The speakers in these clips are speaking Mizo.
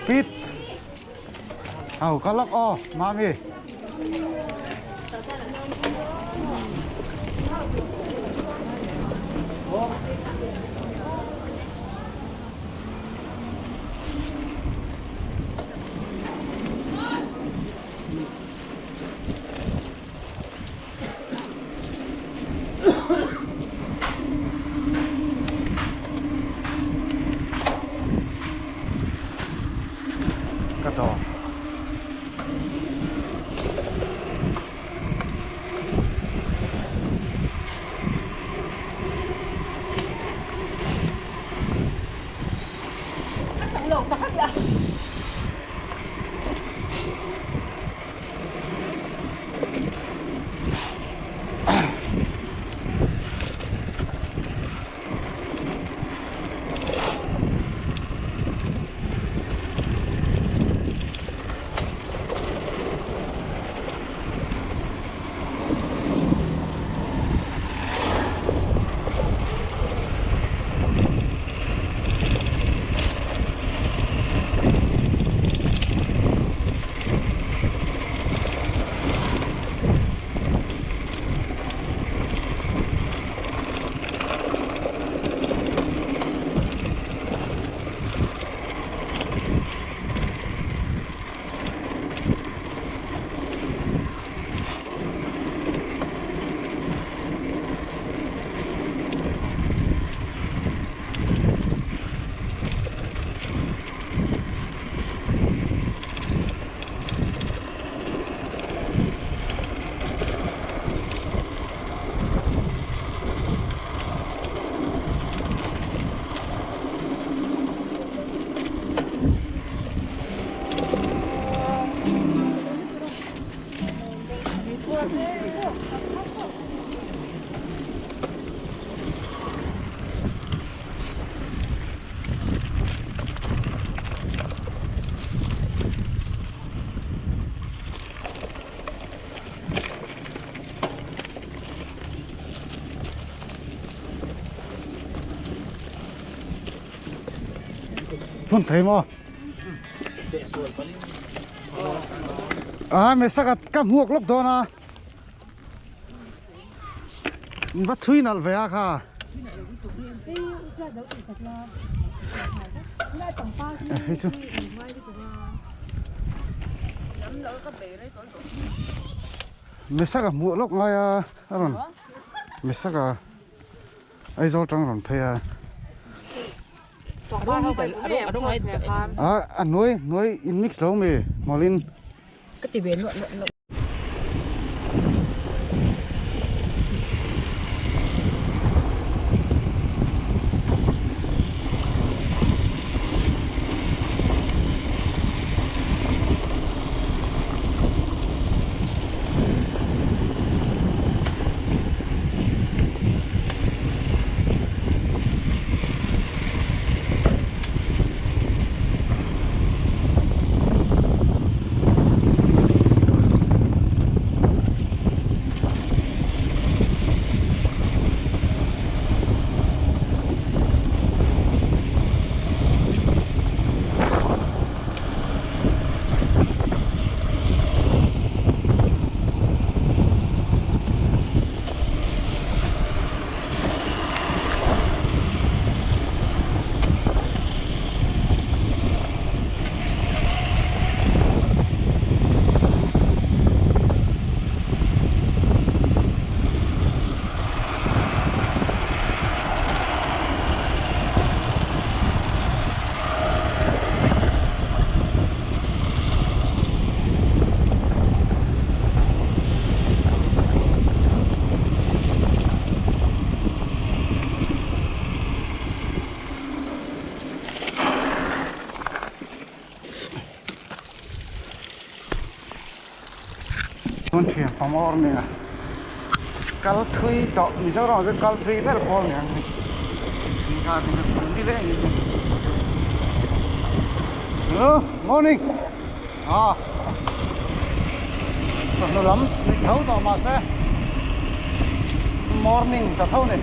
Pit. Au ka lak aw mami. Ka dawr. Phun thei maw? À, mẹ sắc ka muak lok dawn a. Va chhui nalh ve a kha. Hei chu. Mesaka hmuh lawk ngai a a rawn Mesaka Aizawl tang rawn phei a. A a hnuai hnuai in mix lo mi hmawlin. Ka ti ve nuah nuah nuah. Hmun thian pamawr nia kal thui tawh Mizoram ah chuan kal thui ber pawl ni ang hei zingkar ni nileng in hello morning ah chawhnu lam ni tho tawh mahse morning ta tho ni.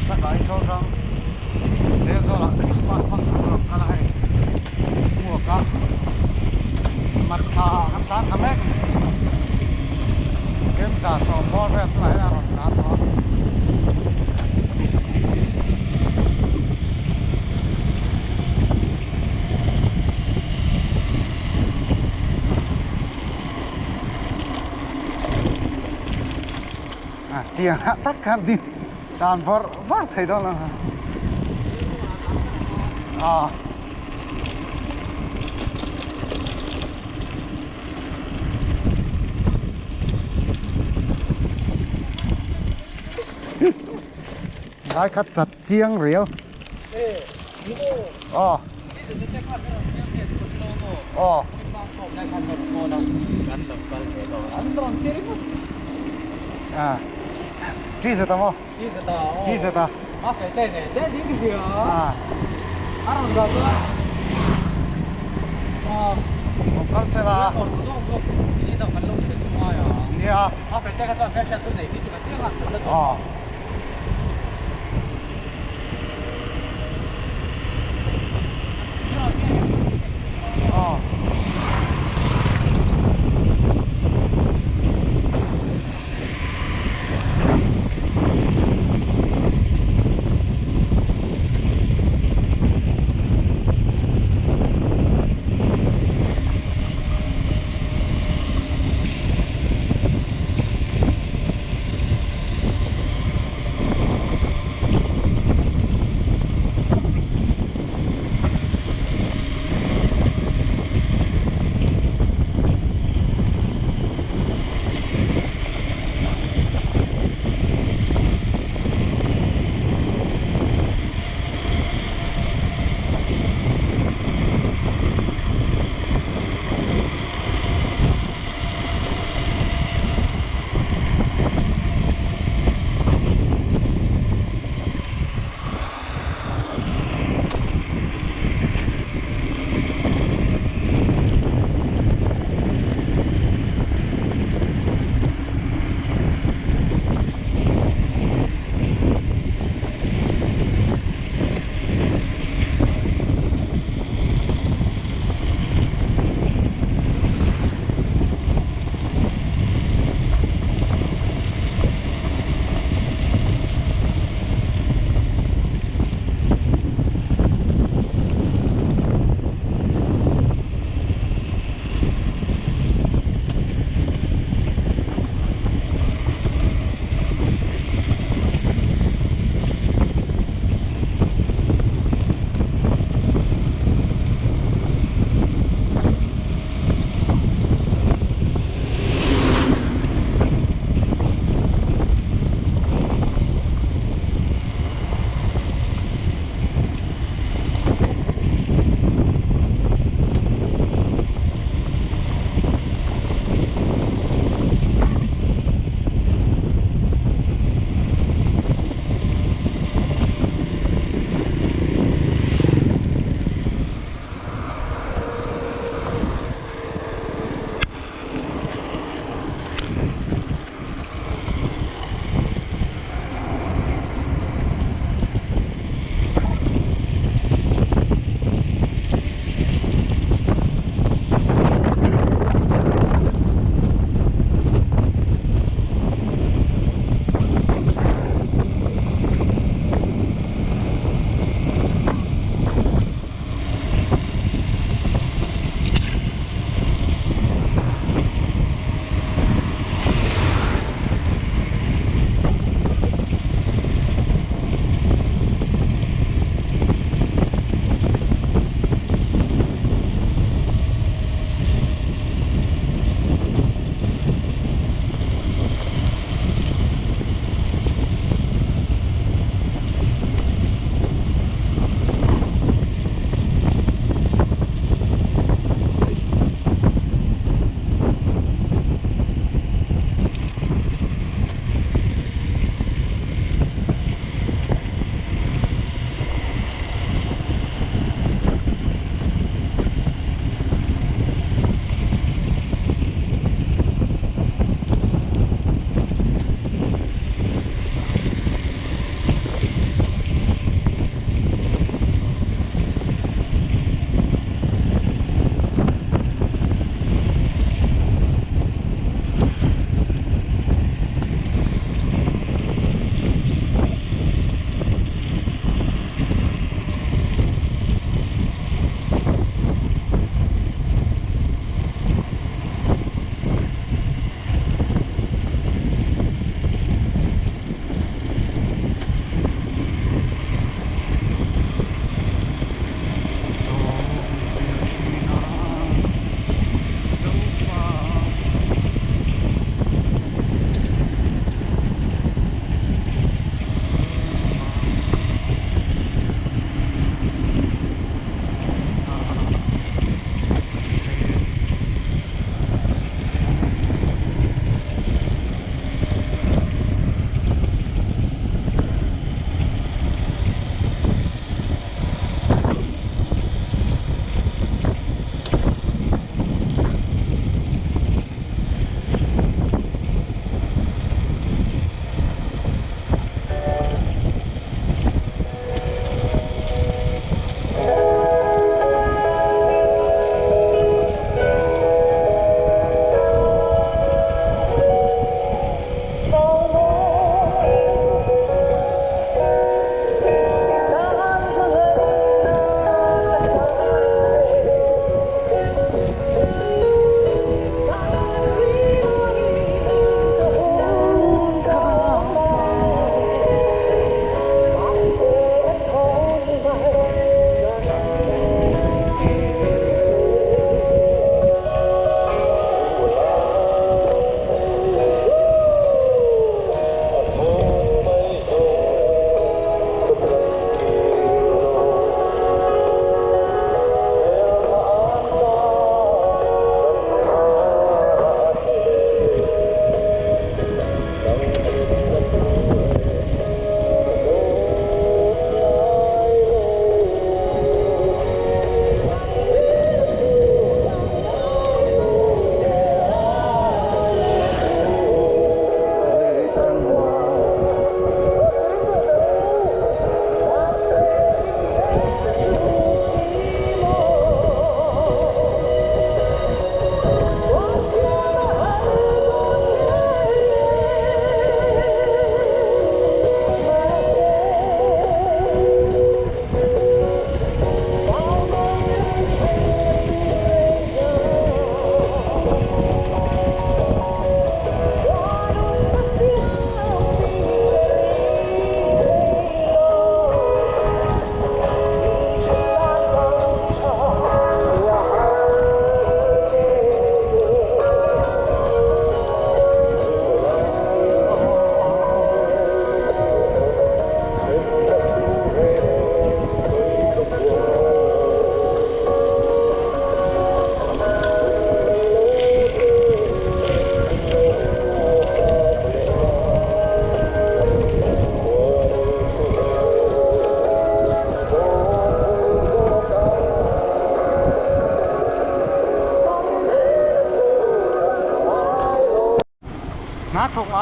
Sakai sawn ram Zezawlah Christmas hmang tur rawn kal a hei hmuak a mat thla ah kan tlan thla mek a ni Kemza sawm bawr vel tunah hian a rawn tlan tawh a. À, tiang ah tak khan ding tlan vawrh vawrh thei dawn lo a lai khat chat chiang riau aw aw à chi se ta maw chi se ta à awm kal se la nia aw aw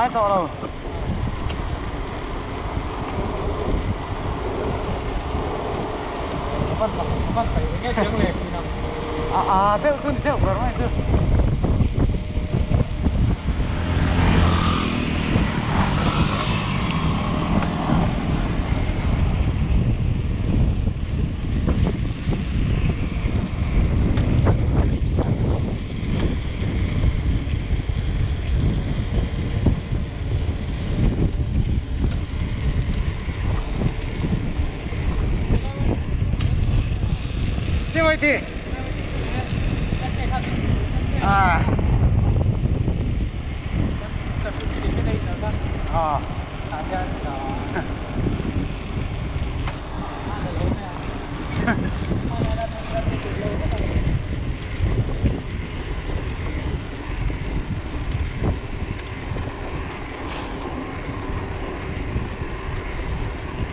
ngai tawh lo. A a deuh chu ni deuh ber mai chu. Ti mai ti. À. À.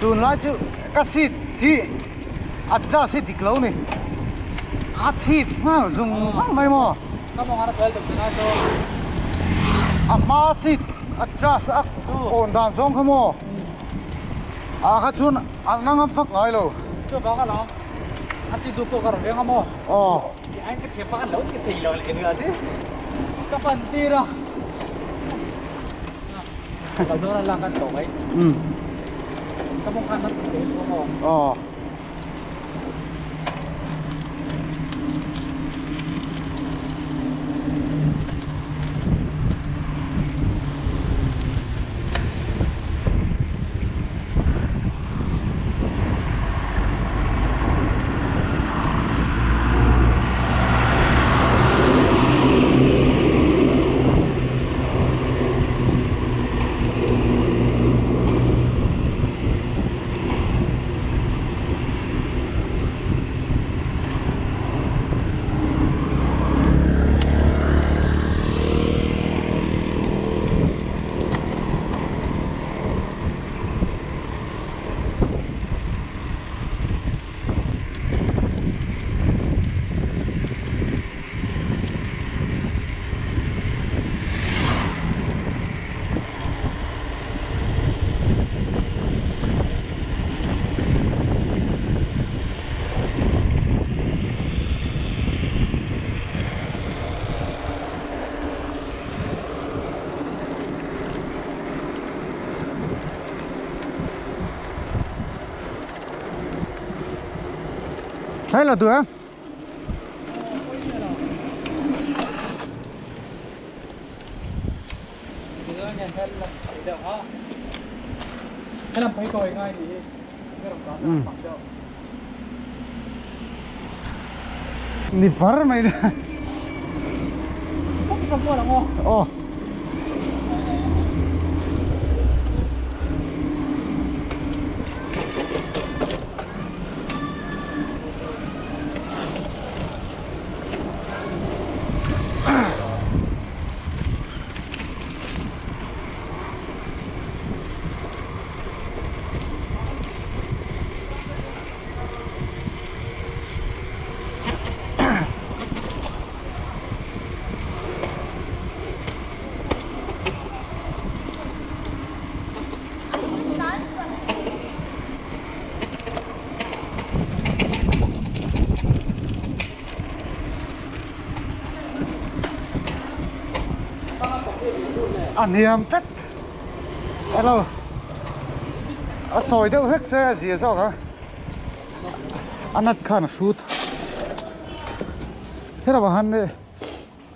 Tunlai chu ka seat hi adjust hi dik lo ni a thip nghal zung zung mai maw a hma seat adjust a awn dan zawng kha maw ah kha chuan a nang a fak ngai lo chuvang alawm a seat duh pawh ka rawn veng a maw aw. Ka thiam pakhat lo ti thei lo leh zia che ka pan tir a kal dawn a lak an tawh mai ka mawng khan an thei lu maw aw Thlai la duh em? Ni var mai ni. Aw. A hniam tlat hello a sawi deuh hlek se a zia zawk a a nut khan a hrut helamah han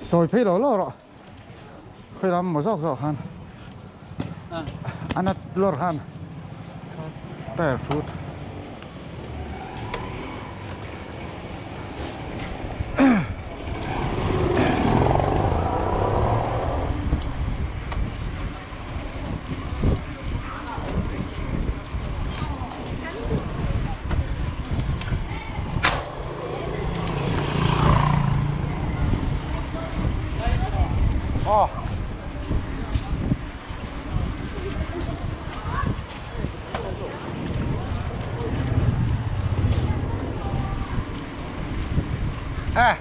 sawi phei lo lo rawh. Khawi lam maw zawk zawk khan a nut lawr khan tyre hrut. Aw. Eh,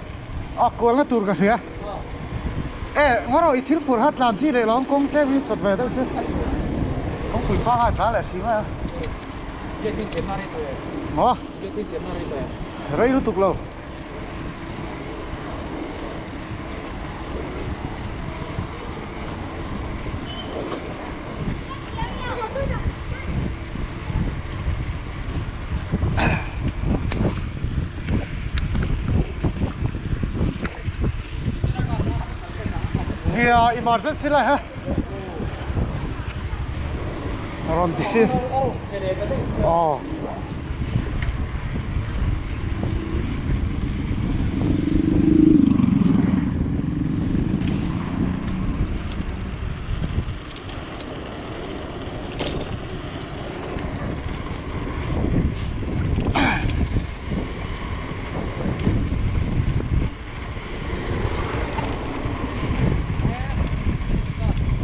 a kualna tur ka hria. E ngaw rawh i thil phur kha tlan chi leh lo ang kawng tlem in sawt ve deuh chu kawngpui panga a tlan leh si mai a. Maw? Rei lutuk lo. Nia emergency lai ha rawn ti si aw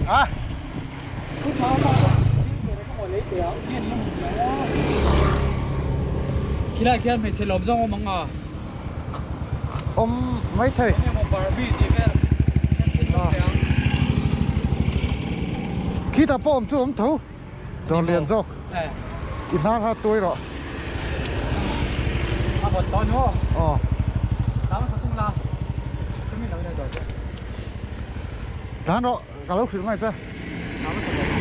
A Khilai khian hmeichhe lawm zawng awm ang a. Awm mai thei. Khitah pawh awm chu awm tho. Dawr lian zawk. I hnar kha tuai rawh. A vawt dawn maw? Aw. Tlang sa tung la. Ka min lo in dawr che. Tlan rawh, ka lo hrilh mai che. Tlang sa tung.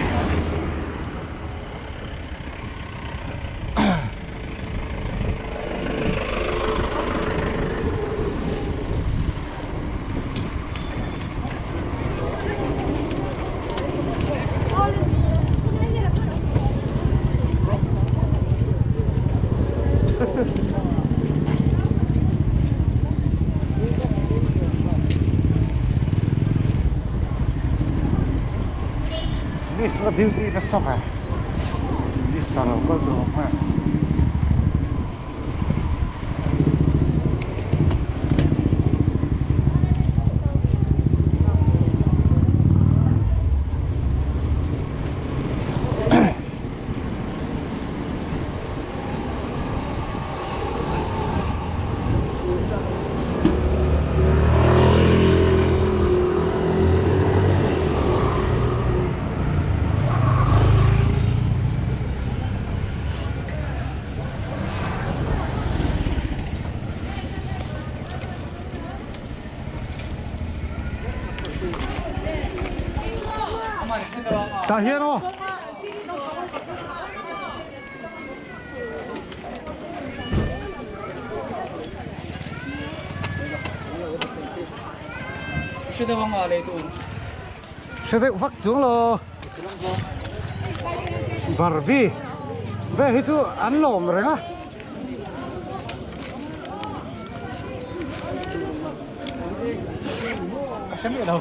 Miss la duty nasa ve miss a lo kal tur awm em. Tah hian aw. Hre deuh vak chung lo. Barbie vel hi chu an lawm reng a. Ka hre miah lo.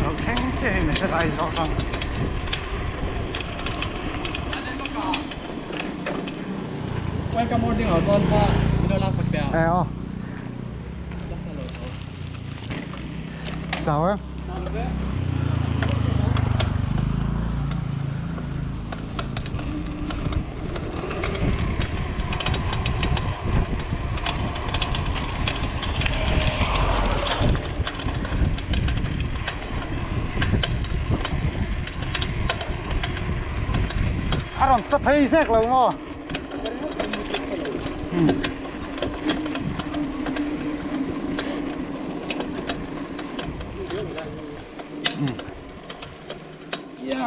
Lo thleng chiah hi mihring a inzawh hrang. Welcome morning ah chuan kha min lo laksak teh a. E aw. Chau em. A rawn sa phei zek lo maw?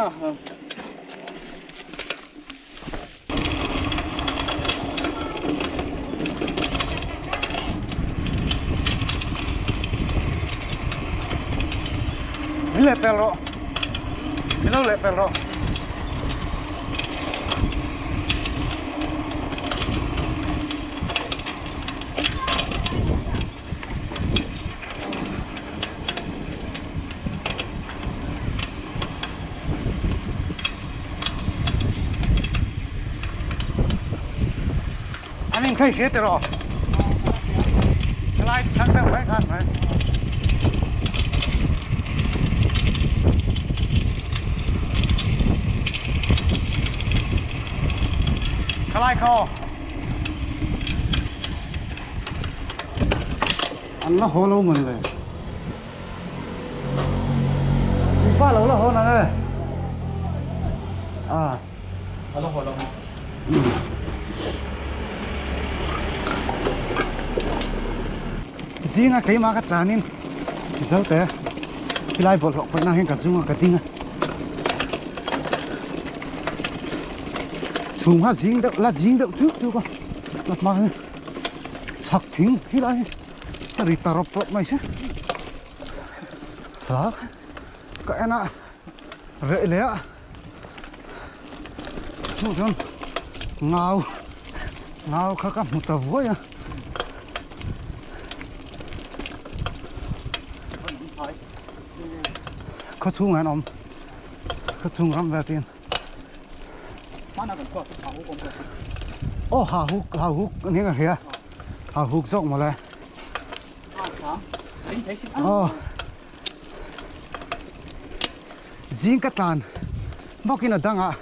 Min leh pel rawh min lo leh pel rawh. An in khaih hria tiraw helai thlang deuh mai khan mai. Khalai kha aw. An la haw lo man le. Tuipa lo la haw nang e. A. A la haw lo. Zinga keimah ka tlanin Mizote helai bawlhhlawh pawihna hian ka zung a ka ding a. Chhung kha zing deuh la zing deuh chuk chuk a la hma hian chhak thing helai hi a ri ta rawp rawp mai se thla ka en a reh leh a hnuh chuan ngau ngau kha ka hmu ta vuai a. Khaw chhungah an awm khaw chhung ram vel te hian. Aw ha huk ha huk ania ka hria ha huk zawk mawle aw zing ka tlan bawkin a dangah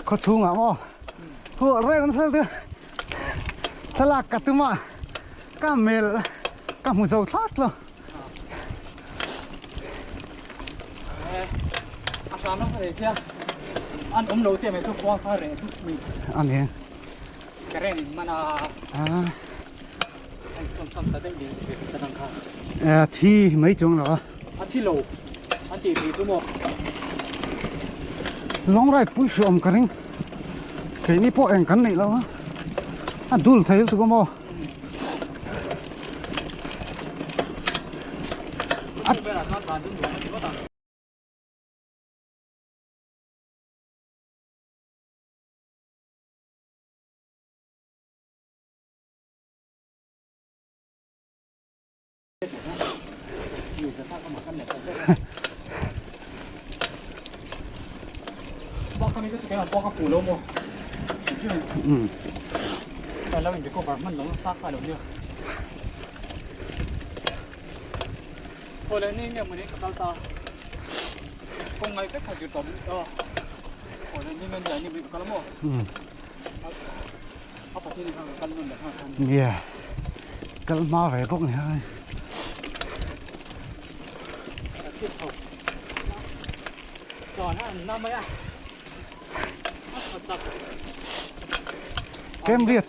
khaw chhungah maw huah reng nasa te thlalak ka tum a ka melh ka hmu zo thlak lo. A hram nasa thei sia an awm lo che mai chu khuang kha reh dup mai. A ni. Current in man a. A in sawn sawn ta deuh deuh ve ta dang kha. A thi mai chuang lo a. A thi lo an tih thei chu maw. Long ride pui hri awm ka ring. Keini pawh eng kan neih lo a. A dul thei lutuk a maw. Nia kal hma ve bawk ni hai. Kem riat.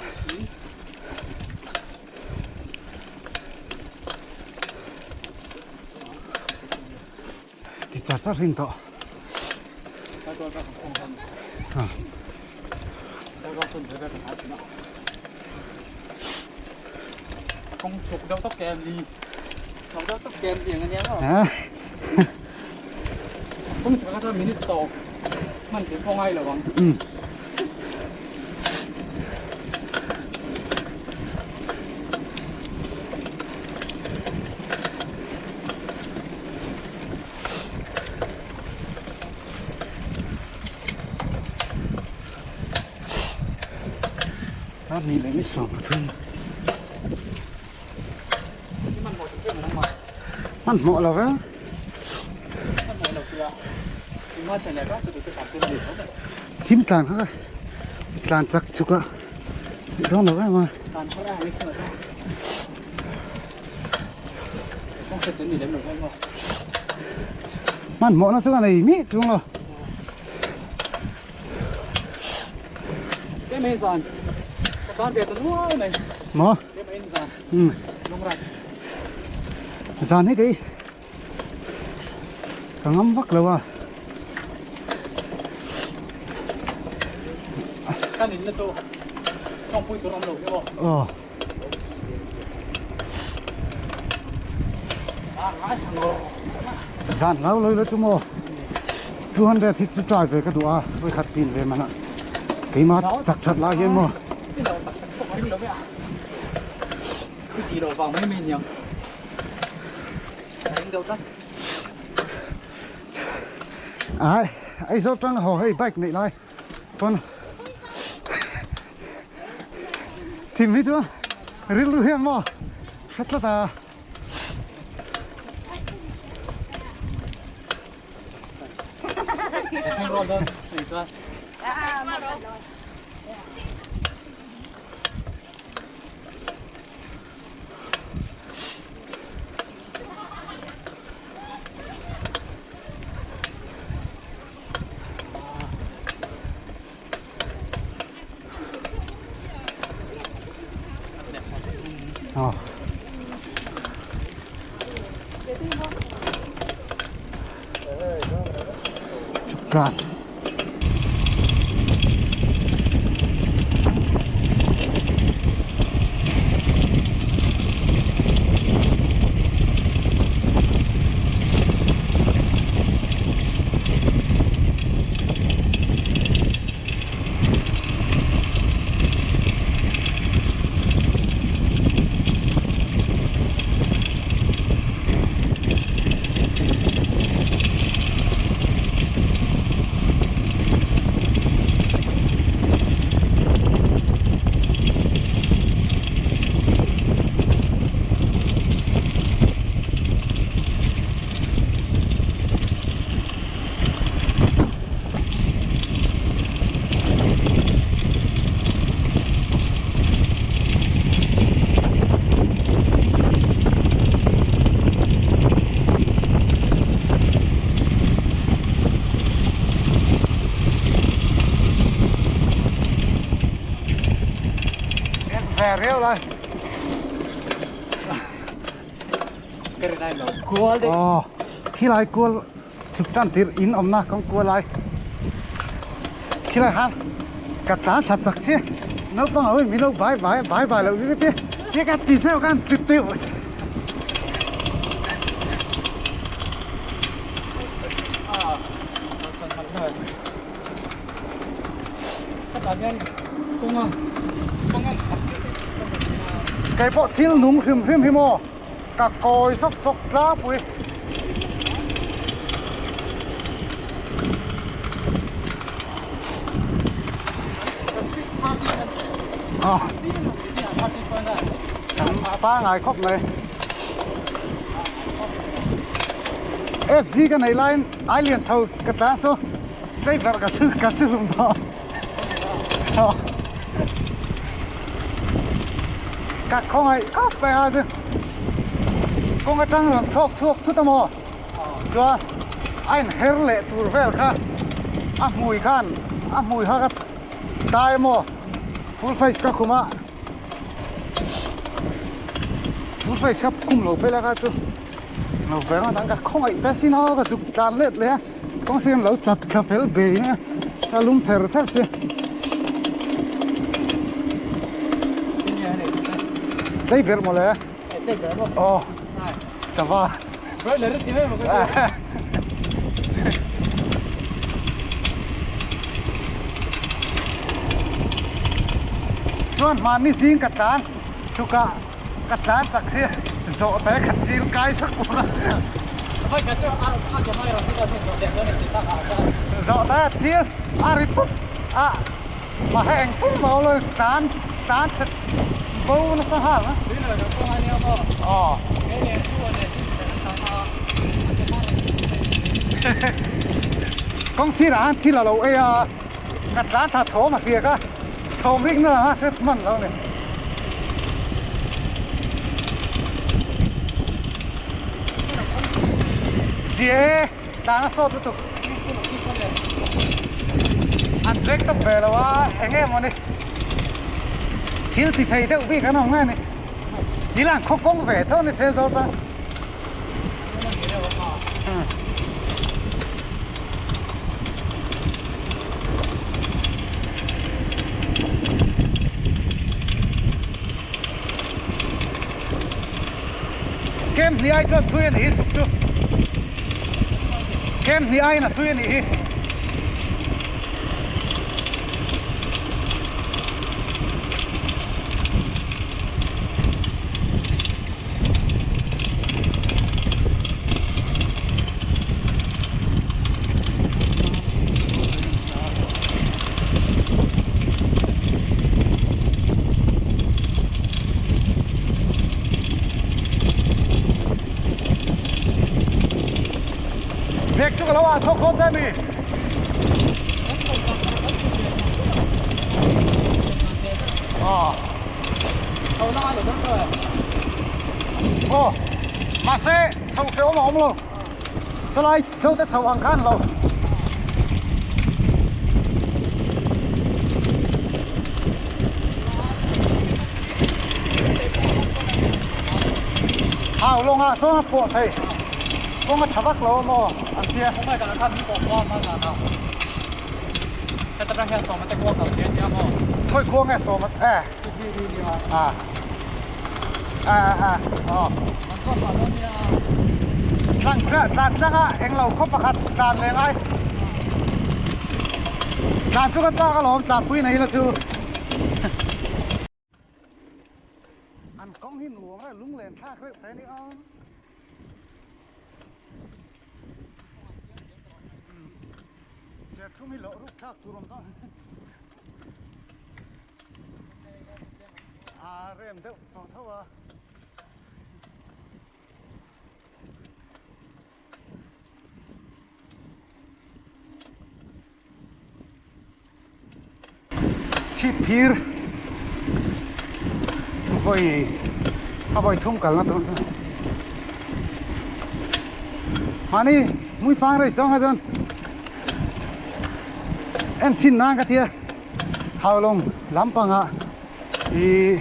Ti char char hin tawh. Dar hnih leh ni 13 hmanhmawh lo ve. Thim tlan kha ka tlan chak chuk a dawn lo em a. Hmanhmawh na chu a nei miah chuang lo. Maw? Umm. Zan hi kei ka ngam vak lo a. Kan in na chu tawngpui tur awm lo hi maw? Aw. Zan hlau lo ila chu maw 200 hi chu try ve ka duh a vawi khat pin ve man a keimah chak that lai hian maw. Ai Aizawl tang haw hei bike neih lai pawn thim hi chuan rilru hian maw hre tlat a. Ờ. Chukkan. Ve riau lai. Aw khilai kual chhuk tan tir in awmna kawng kual lai khilai khan ka tlan thla chak si naupang ho in min lo bai bai bai bai loh ringawt e tia ka ti zeuh khan tlu teuh. Kei pawh thil nung hrim hrim hi maw ka kawi sawk sawk tlangpui. A pangai khawp mai. FZ ka neih laiin Ailian chho ka tlan saw tlei berh ka su ka su hlum tawh. Ka khawngaih khawp mai a chu kawng atang rawn thlawk chhuak thut a maw chuan a in her leh tur vel kha a hmui khan a hmui kha ka tai maw full face ka khum a full face kha khum lo phei la kha chu lo veng a dang ka khawngaih ta sin aw ka zuk tlan let leh a kawng siam lo chat kha fel bei a a lum ther ther si tlei ber mawle aw sava chuan hmanni zing ka tlan chhukah Ka tlan chak si zawh te ka chil kai chak bawk a. Zawh te a chil a ri pup a mahse eng pum lo lo tlan tlan chhe bo nasa nghal a. Aw. Kawng sirah khan thil a lo ei a ka tlan tha thawm a hriak a. Thawm rik na lam a hret hman lo ni. Zia e, tlan a sawt lutuk. An black top ve lo a, eng em awni. Thil ti thei deuh bik an awm nge ni. Thil an khaw kawng ve tho ni thei zawt a. Kem hnih ai chuan thui a nih hi chhuk chu. Kem hnih aiin a thui a nih hi. Vek chu ka lo ah chhawk dawn che mi. Aw mahse chho hrehawm a awm lo salai chho te chho ang khan lo. Hau lawngah sawn a pawh thei kawng a tha vak lo a maw an tia. Khawi khua nge sawm a e a a a aw tlang tlan tlang a englo khaw pakhat tlan leh ngai tlan chu ka chak alawm tlanpui nei la chu an kawng hi nuam reuh lunglen thlak reuh te ni aw. Serthlum hi loh ruk thlak tur awm dawn a rem deuh tawh tho a. Chhip phir vawi a vawi thum kalna tur chu mahni hmui fang rei zawng kha chuan en chhin nan ka tia haulawng lampangah ih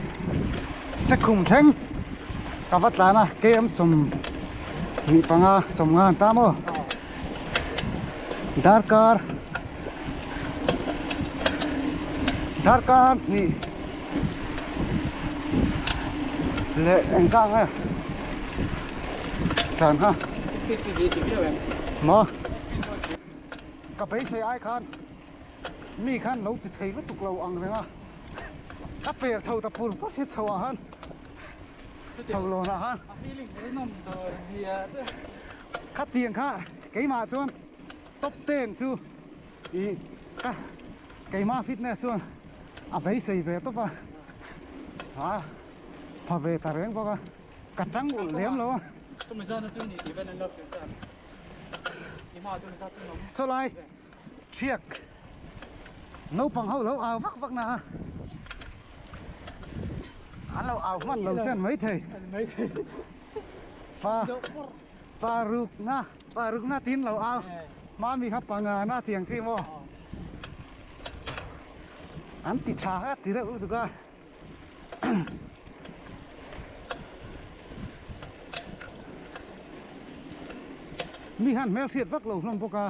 sekhum thleng ka va tlan a km 25 sawmnga an ta maw. Darkar darkar hnih leh engzah nge tlan kha maw ka beisei ai khan mi khan lo ti thei lutuk lo ang reng a ka pel chho ta pur pur si chho ah han chho lawn ah han. Khatiang kha keimah chuan top ten chu ih ka keimah fitness chuan a beisei ve tawp a a pha ve ta reng bawk a ka tang ulh lem lo a. Sawlai thiak naupang ho lo au vak vak na a an lo au hman lo chen maithei. Pa paruk na paruk na tin lo a mami kha panga na tiang chi maw an ti tha kha ti reuh lutuk a mi hian hmelhriat vak lo hlawm bawk a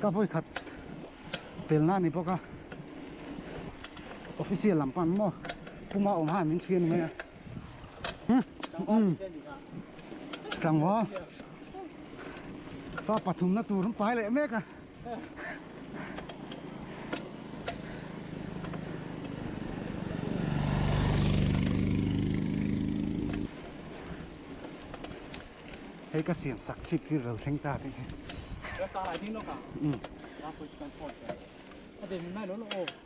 ka vawi khat tel na ni bawk a official lam pan maw puma awm han min hria ni mai a. Tlangval fa pathum na tur an pai leh mek a. Hei ka siam sak chhip hi ro thleng ta tih hi.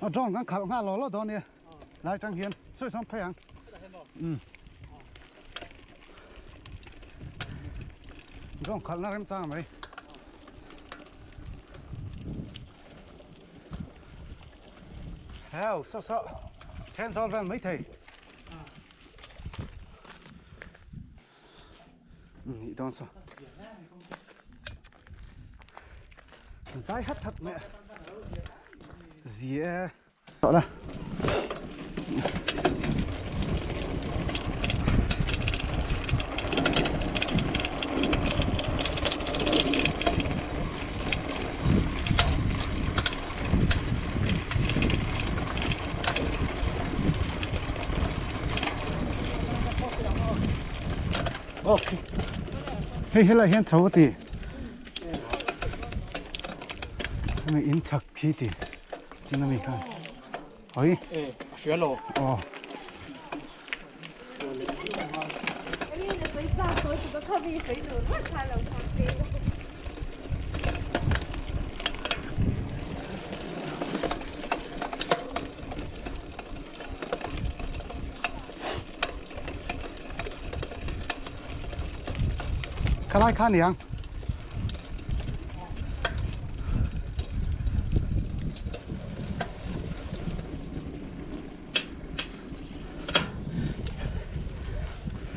A drone kan khalh nghal law law dawn nia. Lai tang hian sawi sawn phei ang. Um. Drone khalh na rem chang mai. Heo so so then zawl vel mai thei. Nih dawn saw. Zai hat hat mai a. Zi e. Ok hei helai hian chho a ti hemi in chhak thi ti chin ami khan hawi e hria lo aw Khalai kha niang.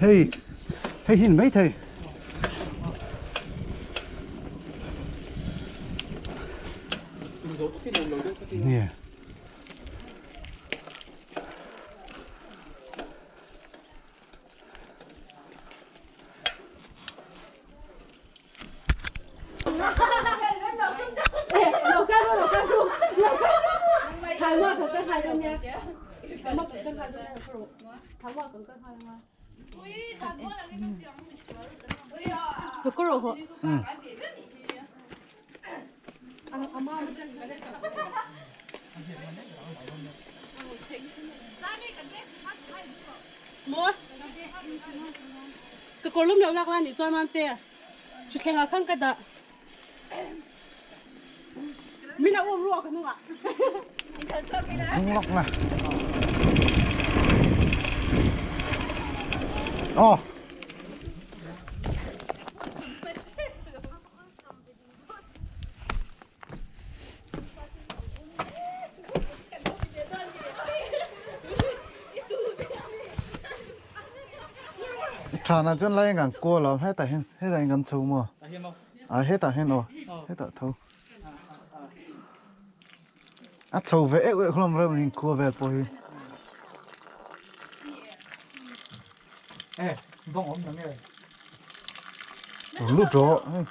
Hei, hei hin mai thei. Nè. Ka kawrlum loh lak la nih chuan Mamte thutthleng ah khan ka dah. Min a um ruak ka hnungah. Zung lawk na. Oh. Thana chuan lai kan kual a hetah hian hetah hian kan chho maw a hetah hian aw hetah tho a chho ve euh euh hlawm reuh in khua vel pawh hi. E bawng awm na nge. Lut rawh hei.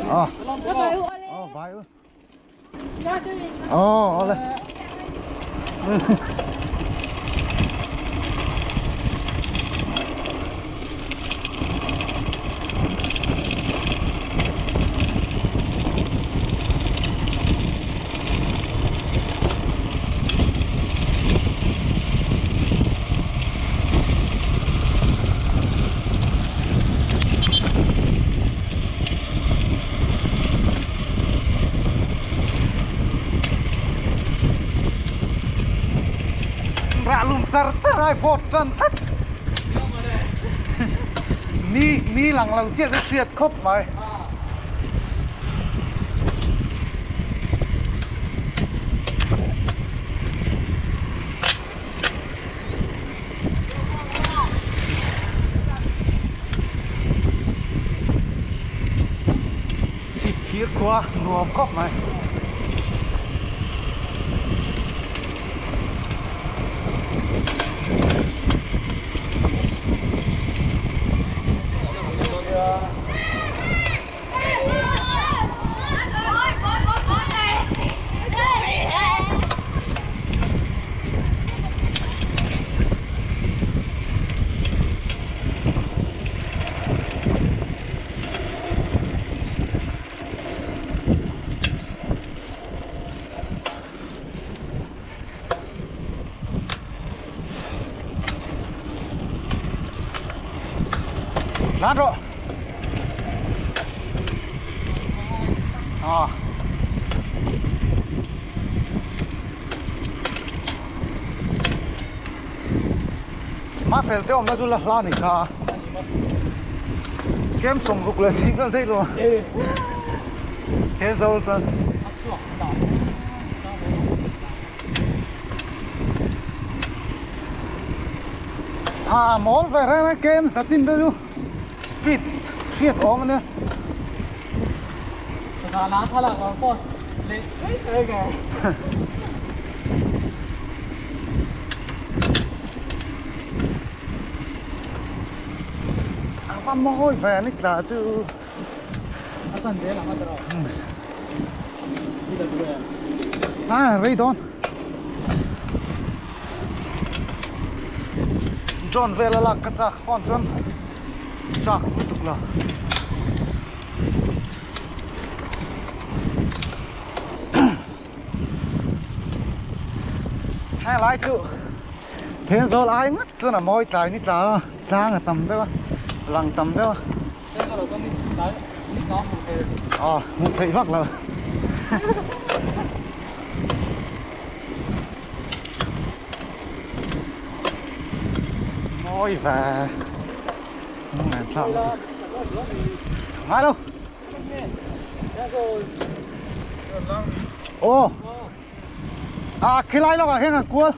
Ờ. Ờ, ole. Rah lum char char ai vawt tan tlat. Ni ni lang lo chiah chu hriat khawp mai. Chhip phir khua nuam khawp mai. Lan rawh. À. Mafel te awmna chu la hla ni kha kem 60 leh hnih vel daih lo he zo chuan a mawl ve reng reng kem zachin te chu speed hriat awm ania. A va mawi ve ani tla chu. A rei dawn. Drone vel a lak ka chak phone chuan chak lutuk lo. Heng lai chu Thenzawl ai ngawt chuan a mawi tlai ni tla a tlang a tam deuh a lang tam deuh a aw hmuh theih vak lo mawi ve ngai lo aw a khilai lawkah hian kan kual.